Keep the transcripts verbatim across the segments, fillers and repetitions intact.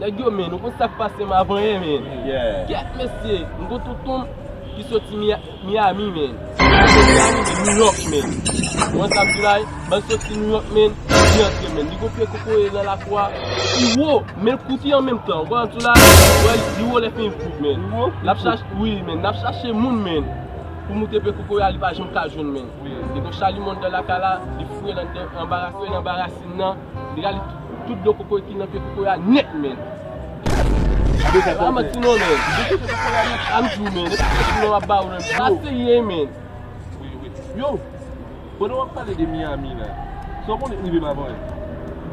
Nèg yo, men, nou konn sa k pase m avan yè, men. Kèt, mesye, m gon tonton m ki soti Mia- Miami, men. Miami, men, New York, men. Ou konn sa m di la, men soti New York, men, li antre, men. Li gon pye kokoye nan lakou a, li wo, men l kouti an menm tan. Ou konprann sa m di la, wè, li wo lè fin kout, men. L ap chache, wi, men, l ap chache moun, men. Pou moute pye kokoye a, li pa janm ka jwenn, men. E donk, Charlie Mondan lakay la, li fouye nan, anba, fouye nan anba rasin nan, li rale tout dlo kokoye ki nan pye kokoye a nèt, men. Sa pa manti non, men. An di w, men. E pa manti non, m ap ba ou, men. Sa serye, men. Wi, wi. Yo, pandan w ap pale de Miami la, sa w konnen k rive m avan yè?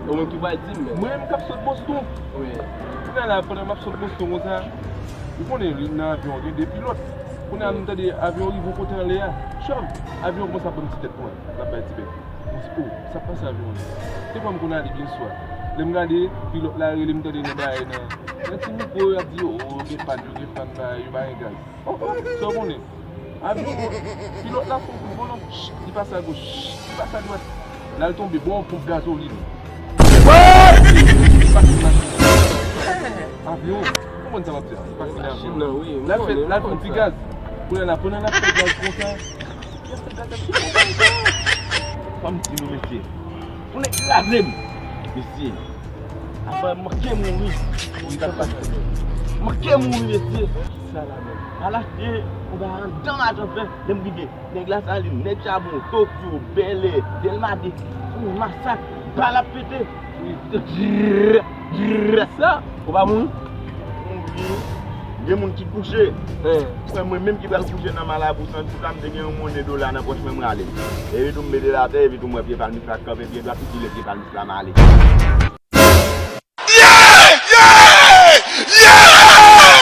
Ou menm ki pral di m, men. Mwen menm k ap sot Boston. Wi. Kounye a la, pandan m ap sot Boston konsa, ou konnen nan avyon gen de pilòt. Kounye a m tande avyon rive yon kote anlè a. Chòv, avyon kòmanse ap ban m ti tèt konsa. L ap bay ti bèk. Mwen di, "Oh, sa k pase avyon an?" Te fè m konn ale byen swa. Lè m gade, pilòt la rele m tande nan bagay nan, nan ti mikwo, y ap di, "Oh, gen pàn, yo gen pàn, bagay, yo pa gen gaz." Oh, oh, sa w konnen? Avyon, pilòt la fè yon kout volan, ch, li pase agoch, ch, li pase adwat. L al tonbe bò yon ponp gazolin. Li pase machin nan. Avyon, ou konprann sa m ap di a? Li pase nan avyon. L al fè, l al fè yon ti gaz. Kounye a la, pandan l ap fè gaz konsa, Fò m di nou, mesye. Pou nèg kraze m. Mesye. Afè manke mouri. Wi, sa k pase? Manke mouri, mesye. Sa la menm. Al achte yon bagay anndan Madanm Fè. Lè m rive, nèg Lasalin, nèg Chabon, Tokyo, Bèlè, Dèlma de. Yon masak. Bal ap pete. Sa, ou pa mouri? Mouri. Gen moun ki kouche. Mwen, mwen menm ki pral kouche nan Malabou san goud la, m te gen yon monnen dola nan pòch mwen, m rale l. Epi tou m mete l atè, epi tou m wè pye palmis la k kanpe pye dwat, m file pye palmis la, m ale.